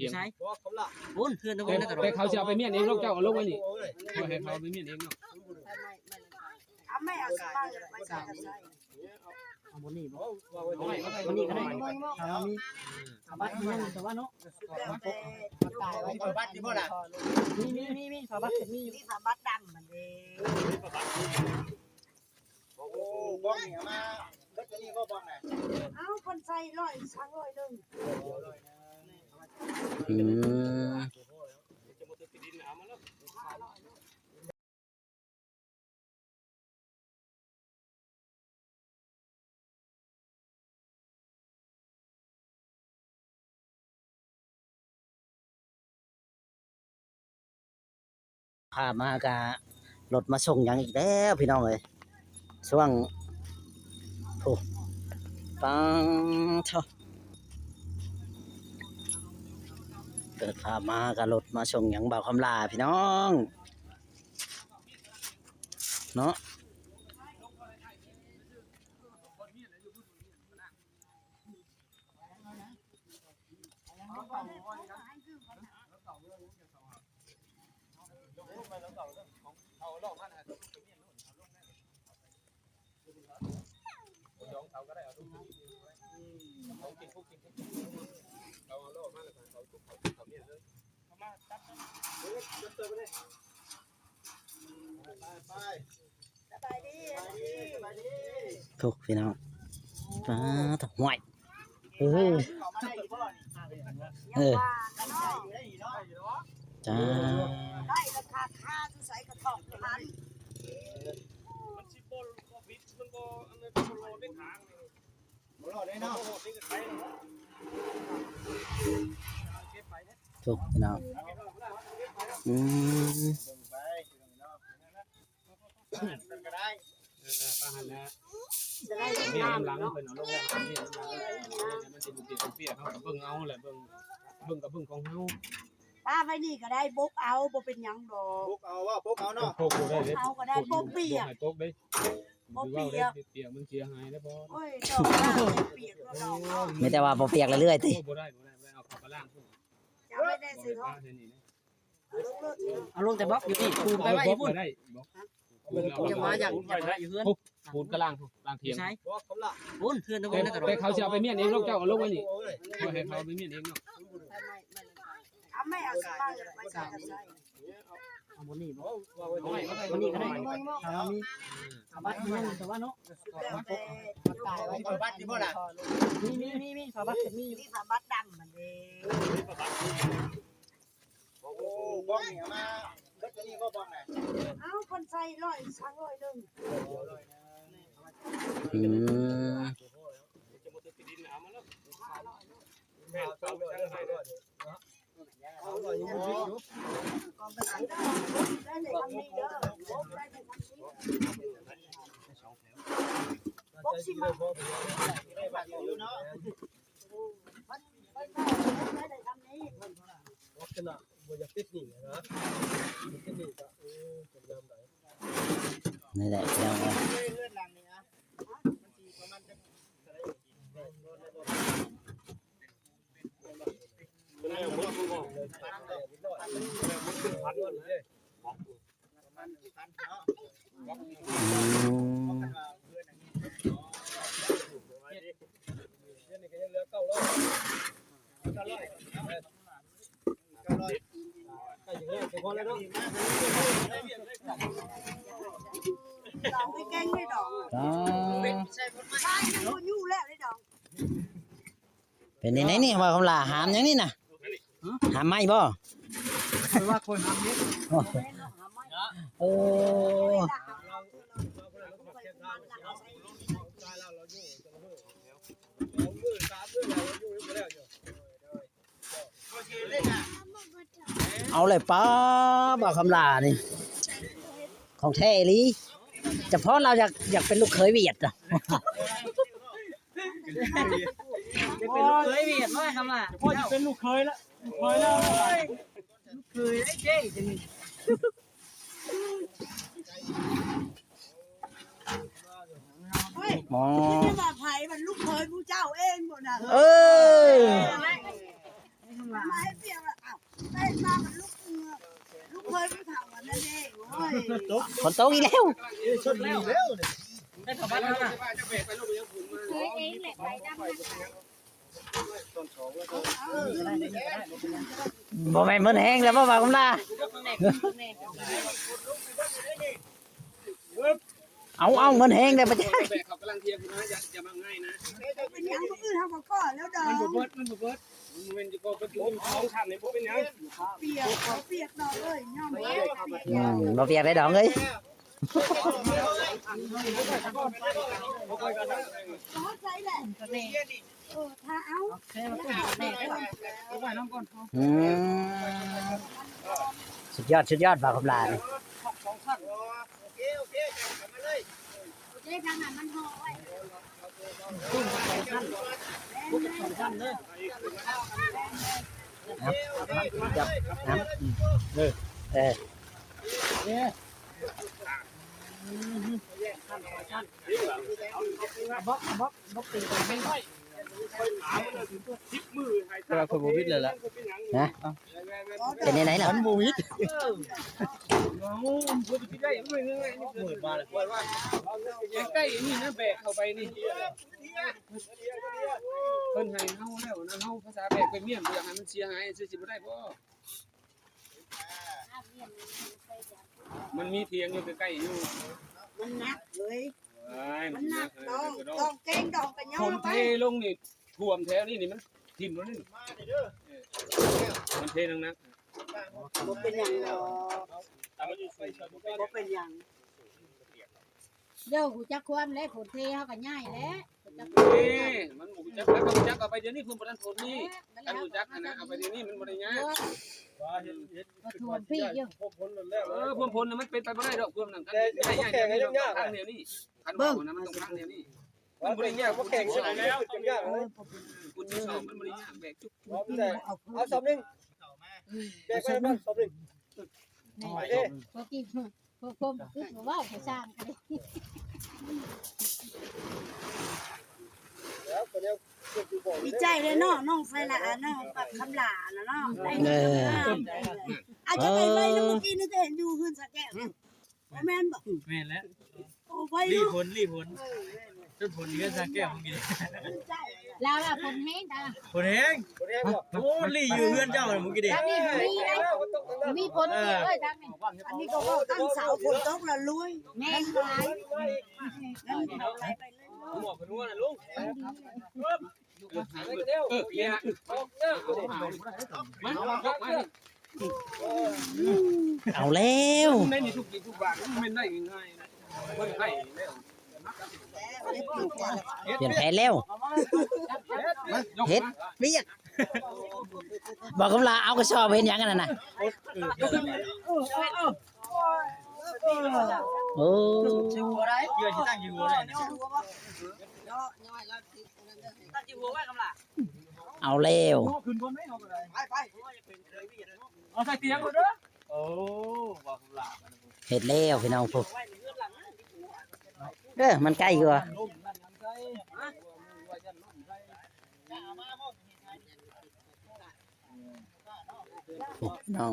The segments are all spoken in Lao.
ຢູ່ໃສ? ພຸ້ນ ເຮືອນທາງພຸ້ນນະ. ແຕ່ເຂົາຊິເອົາໄປມ້ຽນເອງເນາະ, ເຈົ້າເອົາລົງໄວ້ນີ້. ໂອ້ຍ ໃຫ້ເຂົາໄປມ້ຽນເອງເນາະ. ເອົາໄມ້ ເອົາໄມ້ ເອົາໄມ້ ເອົາໄມ້ ເອົາໄມ້ ເອົາໄມ້ ເອົາໄມ້ ເອົາບໍ່ນີ້ບໍ່? ເອົາໄວ້ ເອົາໄວ້ ເອົານີ້ກໍໄດ້. ຖ້າເຮົາມີຜ້າບັດມີຫຍັງແຕ່ວ່າເນາະ. ແລ້ວແຕ່ ຜ້າບັດຢູ່ບໍ່ລະ? ມີ ມີ ມີ ມີ ຜ້າບັດກໍມີຢູ່. ມີຜ້າບັດດຳມັນເດ້. ໂອ້ ບ້ອງນີ້ເອົາມາເບິດອັນນີ້ບໍ່ ບ້ອງນະ? ເອົາ ເພິ່ນໃສ່ຮ້ອຍ ສາມຮ້ອຍໜຶ່ງ. ອືມ. ພາມາກະລົດມາສົ່ງຫຍັງອີກແລ້ວພີ່ນ້ອງເອີຍ. ຊ່ວງ ໂອ້ ປັງເຖາະ ເກີດພາບມາກະລົດມາສົ່ງຫຍັງບ່າວຄຳຫຼ້າພີ່ນ້ອງເນາະ. ທຸກພີ່ນ້ອງ ປາດ ຫ້ວຍ ເອີ ເອີ ຈ້າ ໄດ້ລາຄາຄ່າຢູ່ໃສກໍຕ້ອງທັນ ມັນຊິບໍ່ ບໍ່ບິດ ມັນບໍ່ ອັນນັ້ນບໍ່ລໍໄດ້ທາງ ບໍ່ລໍໄດ້ເນາະ ທຸກພີ່ນ້ອງ ອືມ ເອີ ປະຫັນແລ້ວ ຈະໄດ້ງາມໆ ເນາະ ເພິ່ນເອົາລົງແລ້ວ ມັນຊິເປີກໆ ເຮົາກໍເບິ່ງເອົາແຫຼະ ເບິ່ງ ເບິ່ງກໍເບິ່ງຂອງເຮົາ ປະໄວ້ນີ້ກໍໄດ້ ບົກເອົາ ບໍ່ເປັນຫຍັງດອກ ບົກເອົາ ເວົ້າບົກເອົາເນາະ ບົກບໍ່ໄດ້ເດ້ ເອົາກໍໄດ້ ບົກປຽກ ບົກໃຫ້ຕົກເດ້ ບໍ່ປຽກ ປຽກມັນເສຍຫາຍເດ້ພໍ່ ໂອ້ຍ ດອກປຽກແລ້ວດອກເນາະ ມີແຕ່ວ່າບໍ່ປຽກເລື້ອຍໆ ຕິ ໂອ້ ບໍ່ໄດ້ ບໍ່ໄດ້ ບໍ່ໄດ້ ເອົາເຂົ້າໄປລ້າງພຸ້ນ ຈະໄວ້ໄດ້ໃສ່ຖົງ ເອົາລົງແຕ່ບັອກຢູ່ນີ້ ປູນໄປໄວ້ພຸ້ນ ໄດ້ ຈະມາຢາກ ຢາກໄວ້ຢູ່ເຮືອນ ປູນກະລ້າງພຸ້ນ ລ້າງຖຽງ ໃສ ພຸ້ນ ເຮືອນທາງພຸ້ນນະ ແຕ່ເຂົາຊິເອົາໄປມ້ຽນເອງເນາະ ເຈົ້າເອົາລົງໄວ້ນີ້ ເອົາໃຫ້ເຂົາໄປມ້ຽນເອງເນາະ ເອົາໄມ້ ເອົາໄມ້ ເອົາບໍ່ນີ້ບໍ່ ເອົາໄມ້ ເອົານີ້ກໍໄດ້ ຖ້າເຮົາມີຜ້າບັດມີຫຍັງແຕ່ວ່າເນາະ ແລ້ວແຕ່ ຜ້າບັດຢູ່ບໍ່ລະ? ມີ ມີ ມີ ມີ ຜ້າບັດກໍມີຢູ່ ມີຜ້າບັດດຳມັນເດ້ ໂອ້ ບ້ອງນີ້ເອົາມາເບິດອັນນີ້ບໍ່ ບ້ອງນະ? ເອົາ ເພິ່ນໃສ່ຮ້ອຍ ສາມຮ້ອຍໜຶ່ງ ອືມ ລັກສະນະບໍ່ຢາກຕິດໜີ້ນະ ຕິດໜີ້ກໍ ເອີ ເປັນຍາມໃດ ນີ້ແຫຼະພີ່ນ້ອງເອີຍ ເປັນຈັ່ງໃດນີ້ ເວົ້າຄຳຫຼ້າ ຫາມຫຍັງນີ້ນະ? ຫາມໄມ້ບໍ່? ຂ້ອຍວ່າຂ້ອຍຫາມເຫັດ ໂອ້ ໂອ້ ເອົາແຫຼະປ້າ ບ່າວຄຳຫຼ້ານີ້ ຂອງແທ້ອີ່ຫຼີ ຈະພ້ອນລາວຢາກ ຢາກເປັນລູກເຂີຍຫວຽດນະ. ຈະເປັນລູກເຂີຍຫວຽດບໍ່ຄຳຫຼ້າ ພໍ່ຈະເປັນລູກເຂີຍລະ ລູກເຂີຍແລ້ວ ລູກເຂີຍໄອ້ເຈ້ຈັ່ງນີ້ ໂອ້ຍ ອໍ ຈະວ່າໃຜມັນລູກເຂີຍຜູ້ເຈົ້າເອງບໍ່ນະ ເອີ. ມາໃຫ້ປຽກລະ ອ້າວ ໄປມາກັບລູກ ລູກເຂີຍຜູ້ເຖົ້າອັນນັ້ນເດ້ ໂອ້ຍ ຝົນຕົກອີກແລ້ວ ເຄີຍເອງແຫຼະ ໄປນຳ ບໍ່ແມ່ນເໝິ້ນແຮງແລ້ວບໍ່ ບ່າວຄຳຫຼ້າ? ເອົາ ເອົາ ເໝິ້ນແຮງແລ້ວ ບໍ່ຈັກ ແບກເຂົາກຳລັງທຽງຢູ່ນະ ຢ່າ ຢ່າມາງ່າຍນະ ເປັນຫຍັງ ມື້ອື່ນເຮົາກໍກໍແລ້ວດອກ ມັນບໍ່ເບິດ ມັນບໍ່ເບິດ ມັນແມ່ນຢູ່ກໍເບິດຢູ່ ເຂົາທຳນີ້ບໍ່ເປັນຫຍັງ ປຽກ ເຂົາປຽກດອກເອີຍ ຍ້ອນປຽກ ອືມ ບໍ່ປຽກໄດ໋ດອງເອີຍ ອືມ ສຸດຍອດ ສຸດຍອດ ບ່າວຄຳຫຼ້ານີ້ ເອີ ເອີ ແຕ່ວ່າຂ້ອຍບໍ່ວິດເລີຍລະ ຮະ ເປັນແນວໃດລະ ມັນບໍ່ວິດ ໃກ້ໆ ນີ້ນະ ແບກເຂົ້າໄປນີ້ ເພິ່ນໃຫ້ເຮົາແລ້ວນະ ເຮົາພາສາແບກໄປມ້ຽນ ບໍ່ຢາກໃຫ້ມັນເສຍຫາຍ ຊິບໍ່ໄດ້ບໍ່? ມັນມີຖຽງຢູ່ໃກ້ໆຢູ່ ມັນໜັກເວີຍ ເອີຍ ມັນໜັກ ມັນໜັກ ຕ້ອງ ຕ້ອງເກັ່ງ ຕ້ອງກະຍ້ອງໄປ ຝົນເທລົງນີ້ ຖ້ວມແຖວນີ້ນີ້ ມັນຖິ້ມລົງນີ້ ເອີ ມັນເທໜັກໆ ບໍ່ເປັນຫຍັງດອກ ບໍ່ເປັນຫຍັງ. ເຈົ້າຮູ້ຈັກຄວາມແລ້ວ ຝົນເທເຮົາກໍຍ້າຍແລ້ວ ຮູ້ຈັກ ເອີ ມັນບໍ່ຮູ້ຈັກ ຄັນຮູ້ຈັກເອົາໄປດຽວນີ້ ເພິ່ນບໍ່ທັນຝົນນີ້ ເອີ ນັ້ນແຫຼະ ຄັນຮູ້ຈັກຫັ້ນນະ ເອົາໄປດຽວນີ້ມັນບໍ່ໄດ້ຍາກ ວ່າເຮັດ ເຮັດ ກໍຖ້ວມພີ້ຢູ່ ພວມຝົນນັ້ນແລ້ວ ເອີ ພວມຝົນນະ ມັນເປັນໄປບໍ່ໄດ້ດອກ ພວມນັ້ນ ຄັນ ແຕ່ ຍ້າຍ ຍ້າຍ ແຕ່ກໍຍັງຍາກ ຕ້ອງທາງແນວນີ້ ຄັນເວົ້ານະ ມັນຕ້ອງທາງແນວນີ້ ມັນບໍ່ໄດ້ຍາກ ບໍ່ແຂງ ມັນຍາກ ເອີ ມັນບໍ່ໄດ້ຍາກ ແບກຈຸກ ເອົາສອບໜຶ່ງ ແບກໄປນຳສອບໜຶ່ງ ນີ້ ໂອເຄ ພວກຜົມຄືບໍ່ເວົ້າພາສາອັງກິດ ດີໃຈເດ້ເນາະ ນ້ອງໄຊລະ ນ້ອງປັກຄຳຫຼ້ານະເນາະ ໄດ້ເງິນງາມ ເອີ ອາດຈະໄປໄວນຳ ເອີ ມື້ກີ້ນີ້ກໍເຫັນຢູ່ເຮືອນສະແກ້ວ ບໍ່ແມ່ນບໍ່? ແມ່ນແລ້ວ ໂອ້ ໄວເນາະ ລີ້ພົນ ລີ້ພົນ ເອີ ແມ່ນແຫຼະ ຈົນຝົນເຮືອນສະແກ້ວມື້ກີ້ນີ້ ລາວລະຝົນແຮງ ຝົນແຮງ ໂອ້ ລີ້ຢູ່ເຮືອນເຈົ້າມື້ກີ້ນີ້ ທາງນີ້ບໍ່ມີໄດ໋ ມີຝົນ ເອີ ເອີຍ ທາງນີ້ ອັນນີ້ກໍເວົ້າຕັ້ງເຊົ້າ ຝົນຕົກລະລຸຍ ແມ່ນຫຼາຍ ໝວກເພິ່ນຫົວນະລຸງ ເອີ ເອີ ເອີ ເອົາແລ້ວ ໃນນີ້ທຸກທີ່ທຸກບ້ານມັນແມ່ນໄດ້ງ່າຍໆນະ ມັນໄດ້ແລ້ວ ປ່ຽນແຜນແລ້ວ ເຮັດວຽກ ບໍ່ຄຳຫຼ້າ ເອົາກະສອບເຮັດຫຍັງອັນນັ້ນນະ ໂອ້ ເພື່ອຊິຕັ້ງຢູ່ບໍ່ໄດ້ນະ ເອົາແລ້ວ ເອົາໃສ່ຕຽງໂລດເດີ ໂອ້ ເຮັດແລ້ວພີ່ນ້ອງ ເດີ ມັນໃກ້ຢູ່ ໂອ້ ພີ່ນ້ອງ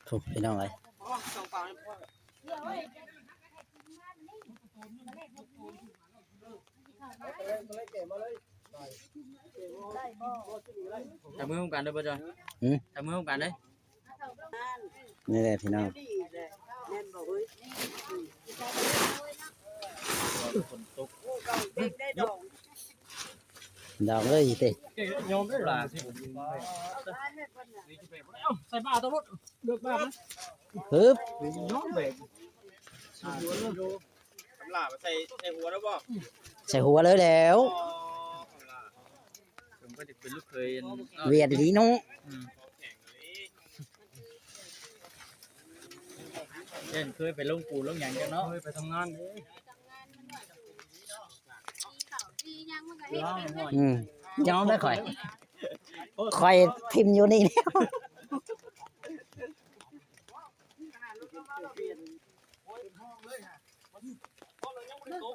ໂອ້ ພີ່ນ້ອງເອີຍ ຈັບມືຮ່ວມກັນເດີ ບໍ່ຈອຍ ຫືມ ຈັບມືຮ່ວມກັນເດີ ນີ້ແຫຼະພີ່ນ້ອງ ແມ່ນບໍ່ເອີຍ ຝົນຕົກ ດອກເອີຍຕິ ຍອມໄດ້ຫຼາຍ ໃສ່ບາດຕະລຸດ ເລືອກບາດນະ ຮຶບ ຍອມແບກ ຄຳຫຼ້າໃສ່ ໃສ່ຫົວແລ້ວບໍ່? ໃສ່ຫົວເລີຍແລ້ວ ຄຳຫຼ້າ ສົມກໍຈະເປັນລູກເຂີຍ ຫວຽດອີ່ຫຼີເນາະ ອືມ ເພິ່ນເຄີຍໄປລົງປູລົງຫຍັງຈັກເນາະ ເຄີຍໄປທຳງານເດ້ ອືມ ຍອມແລ້ວຂ້ອຍ ຂ້ອຍຖິ້ມຢູ່ນີ້ແລ້ວ. ໂອ້ຍ ເປັນຫ້ອງເລີຍຫະ ມັນ ມັນຍັງບໍ່ໄດ້ຕົກ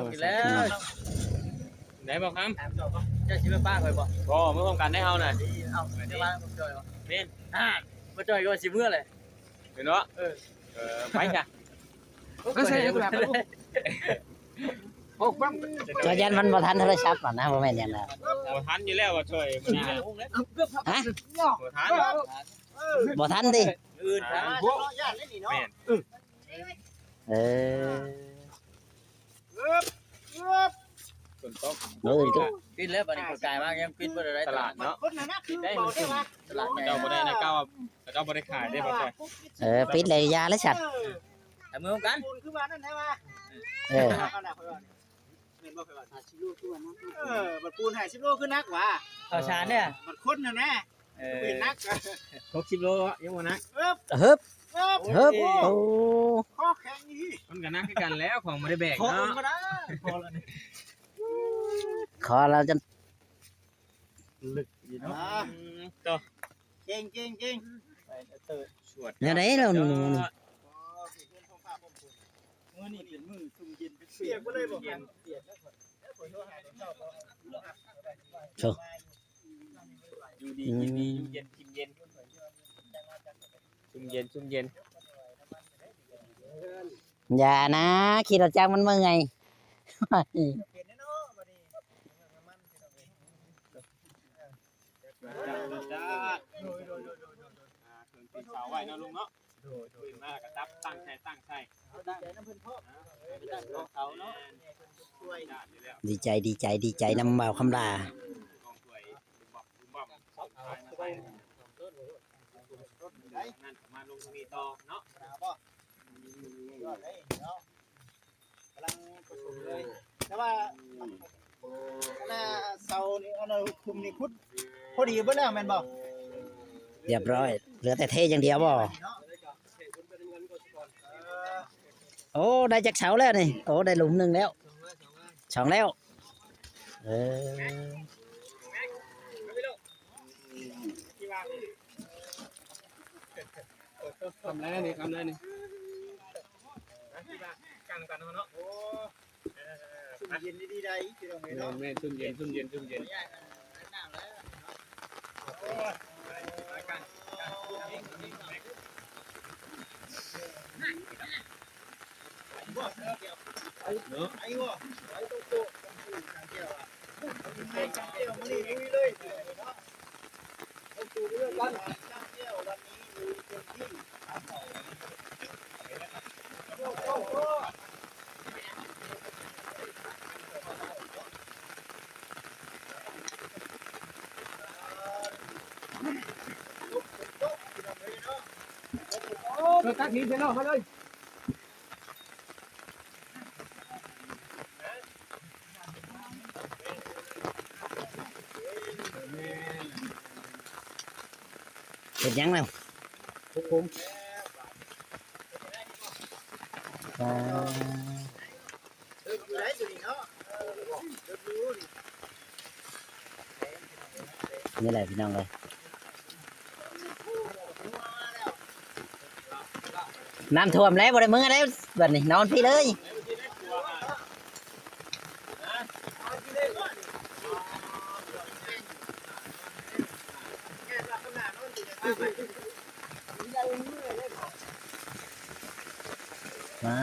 ກິນແລ້ວ. ໄດ້ບໍ່ຄຳ? ເຈົ້າຊິມາປ້າຂ້ອຍບໍ່? ບໍ່ ມາຮ່ວມກັນໄດ້ເຮົານະ. ເອົ້າ ຈະມາບໍ່ຈ່ອຍບໍ່? ແມ່ນ. ອ່າ ບໍ່ຈ່ອຍກໍວ່າຊິເມືອແຫຼະ. ເຫັນບໍ່? ເອີ ເອີ ໄປຊະ. ໂອ້ ເອີ ໃສ່ໃຫ້ກູແບບ ໂອ້ ປ້ຳ ເຈົ້າຢ້ານມັນບໍ່ທັນໂທລະສັບຫັ້ນນະ ບໍ່ແມ່ນຫຍັງນະ. ບໍ່ທັນຢູ່ແລ້ວວ່າຊ່ອຍມື້ນີ້ນະ. ຮະ? ບໍ່ທັນ ບໍ່ທັນຕິ? ອື່ນ ອ່າ ຢ້ານໄດ້ນີ້ເນາະ. ແມ່ນ. ເອີ ເອີ ຝົນຕົກ ມື້ອື່ນກໍ ປິດແລ້ວ ບາດນີ້ເຂົາກາຍມາຍັງປິດບໍ່ໄດ້. ຕະຫຼາດເນາະ ຄົນນັ້ນນະ ຄືເວົ້າໄດ້ວ່າຕະຫຼາດໃຫຍ່ ເຂົາເຈົ້າບໍ່ໄດ້ນະ ເຂົາເຈົ້າບໍ່ໄດ້ຂາຍເດ້ ບໍ່ໃຊ່. ເອີ ປິດແລ້ວ ຢ່າແລ້ວຊັ້ນ ເອີ ແຕ່ເມືອກັນ ປູນຄືວ່ານັ້ນແທ້ວ່າ. ເອີ ເອົານະ ຂ້ອຍວ່ານີ້ ແມ່ນບໍ່? ຂ້ອຍວ່າຫ້າສິບໂລຄືວ່າໜັກ. ເອີ ບັດປູນຫ້າສິບໂລຄືໜັກຫວາ? ເຂົ້າສານເດ້ ບັດຄົນຫັ້ນນະ. ເອີ ເປັນໜັກ ຫົກສິບໂລ ຍັງບໍ່ໜັກ. ເອີ ເຮີບ ເຮີບ ເຮີບ ໂອ້ ໂອ້ ຄໍແຂງອີ່ຫຼີ. ມັນກໍໜັກຄືກັນແລ້ວ ຂອງບໍ່ໄດ້ແບກເນາະ. ຂໍລະນີ້ ຂໍລະຈົນ ລຶກຢູ່ເນາະ. ອືມ ໂຕ ເກັ່ງ ເກັ່ງ ເກັ່ງ ໄປເຕີດ ສວດ ແນວໃດເນາະ ນີ້ ມື້ນີ້ເປັນມື້ຊຸ່ມເຢັນ ປຽກບໍ່ໄດ້ບໍ່? ໂທ້ ຢູ່ດີ ອືມ ກິນດີ ຢູ່ເຢັນກິນເຢັນ ຊຸ່ມເຢັນ ຊຸ່ມເຢັນ. ຢ່ານະ ຂີ່ລົດຈັກມັນເມື່ອຍ. ເປັນແນ່ເນາະ ບັດນີ້ ນ້ຳມັນ ພີ່ນ້ອງເອີຍ. ຈັດ ຈັດ ຈັດ ເຄື່ອງຕີນເສົາໄວ້ເນາະລຸງເນາະ. ໂດຍ ໂດຍ ມາກໍຈັບຕັ້ງໃສ່ ຕັ້ງໃສ່ ເອົາຕັ້ງໃສ່ນຳເພິ່ນພ້ອມ ເອີ ໄປຕັ້ງຂອງເຂົາເນາະ. ດີໃຈ ດີໃຈ ດີໃຈນຳບ່າວຄຳຫຼ້າ. ນັ້ນກໍມາລົງນີ້ຕໍ່ເນາະ. ກຳລັງປະຊຸມເລີຍ ແຕ່ວ່າອັນນ່າເສົານີ້ ອັນນ່າຂຸມນີ້ຂຸດພໍດີເບິດແລ້ວແມ່ນບໍ່? ຮຽບຮ້ອຍ ເຫຼືອແຕ່ເທຢ່າງດຽວບໍ່? ໂອ້ ໄດ້ຈັກເສົາແລ້ວນີ້? ໂອ້ ໄດ້ຫຼຸມໜຶ່ງແລ້ວ ສອງແລ້ວ. ເອີ ຄຳໄດ້ນີ້ ຄຳໄດ້ນີ້ ກັນກັນເນາະ. ໂອ້ ຊຸ່ມເຢັນດີໆ ໄດ໋ພີ່ນ້ອງເອີຍເນາະ. ແມ່ນໆ ຊຸ່ມເຢັນ ຊຸ່ມເຢັນ ຊຸ່ມເຢັນ. ເອີ ຕັກຫີນໃສ່ນ້ອງເຂົາເລີຍ. ເຮັດຫຍັງແລ້ວ? ປຸກຜົມ. ອ່າ ນີ້ແຫຼະພີ່ນ້ອງເອີຍ. ນ້ຳຖ້ວມແລ້ວ ບໍ່ໄດ້ເມືອແລ້ວ ບັດນີ້ນອນພີ້ເລີຍ. ມາ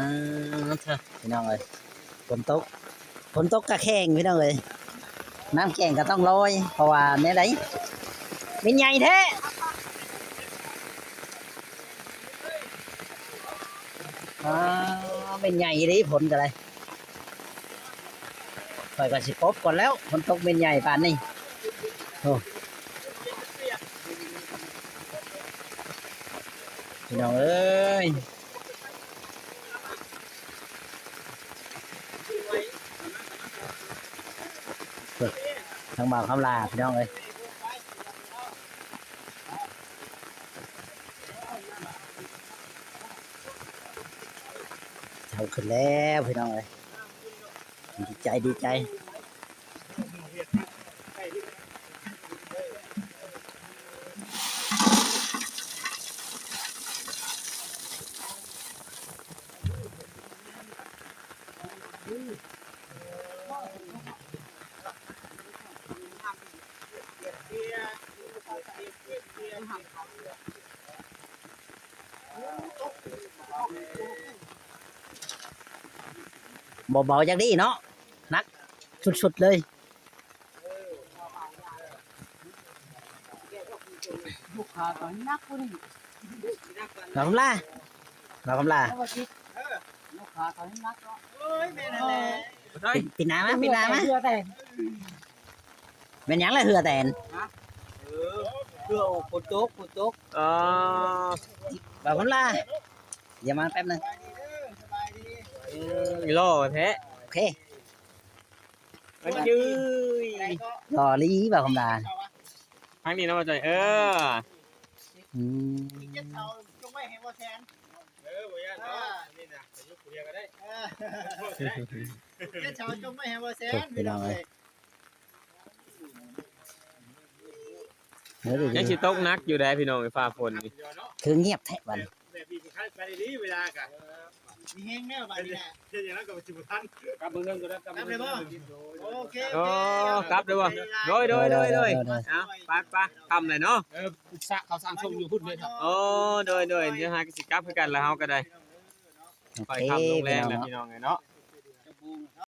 ເທີ ພີ່ນ້ອງເອີຍ ຝົນຕົກ ຝົນຕົກກະແຂງພີ່ນ້ອງເອີຍ ນ້ຳແຂງກະຕ້ອງລອຍ ເພາະວ່າແນວໃດ ເມັນໃຫຍ່ແທ້. ອ້າວ ເມັນໃຫຍ່ອີ່ຫຼີ ຝົນກະໄດ້ ຂ້ອຍກະຊິປົບກ່ອນແລ້ວ ຝົນຕົກເມັນໃຫຍ່ປານນີ້. ໂອ້ ພີ່ນ້ອງເອີຍ ທາງບ່າວຄຳຫຼ້າ ພີ່ນ້ອງເອີຍ. ເຊົ້າຂຶ້ນແລ້ວພີ່ນ້ອງເອີຍ ດີໃຈ ດີໃຈ. ບໍ່ເບົາຈັກດີ້ເນາະ ໜັກສຸດໆເລີຍ. ລູກຄ້າກໍໜັກກວ່ານີ້ ບ່າວຄຳຫຼ້າ ບ່າວຄຳຫຼ້າ ລູກຄ້າກໍໜັກເນາະ. ເອີຍ ແມ່ນຫັ້ນແຫຼະ ປິດ ປິດໜ້າມາ ປິດໜ້າມາ ເຫື່ອແຕກ. ແມ່ນຫຍັງລະເຫື່ອແຕນ? ຮະ? ເອີ ເຫື່ອອອກ ຝົນຕົກ ຝົນຕົກ. ອໍ ບ່າວຄຳຫຼ້າ ດຽວມາແປັບໜຶ່ງ. ເອີ ຫຼໍ່ແທ້ ໂອເຄ ມັນຈື່ ຫຼໍ່ອີ່ຫຼີ ບ່າວຄຳຫຼ້າ. ທາງນີ້ນະ ບ່າວຈ້ອຍ ເອີ ອືມ ເຈັດເສົາຈົງໄວ້ໃຫ້ບໍ່ແສນ ເອີ ບໍ່ຢ້ານດອກ ອັນນີ້ນະ ໄປຢູ່ຜູ້ດຽວກໍໄດ້ ເອີ ເຈັດເສົາຈົງໄວ້ໃຫ້ບໍ່ແສນ ພີ່ນ້ອງເອີຍ. ຍັງຊິຕົກໜັກຢູ່ເດ້ພີ່ນ້ອງ ຟ້າຝົນນີ້ ຄືງຽບແທ້ບັດນີ້ ແບບນີ້ຄືໄປດີເວລາກະ ມີແຮງແລ້ວບັດນີ້ນະ ເຮັດຫຍັງແລ້ວກໍຊິບໍ່ທັນ ກັບເມືອເຮືອນກໍໄດ້ ກັບເມືອເຮືອນ ໂອເຄ ອໍ ກັບເລີຍບໍ່? ໂດຍ ໂດຍ ໂດຍ ໂດຍ ໂດຍ ໂດຍ ເອົາ ໄປ ໄປ ຄ່ຳແລ້ວເນາະ ເອີ ສະເຂົາສ້າງຊົງຢູ່ພຸ້ນເດ້. ອໍ ໂດຍ ໂດຍ ດຽວຫາກໍຊິກັບຄືກັນລະ ເຮົາກໍໄດ້ ໂອເຄ ຄ່ອຍຄ່ຳລົງແລງແລ້ວ ພີ່ນ້ອງເອີຍເນາະ.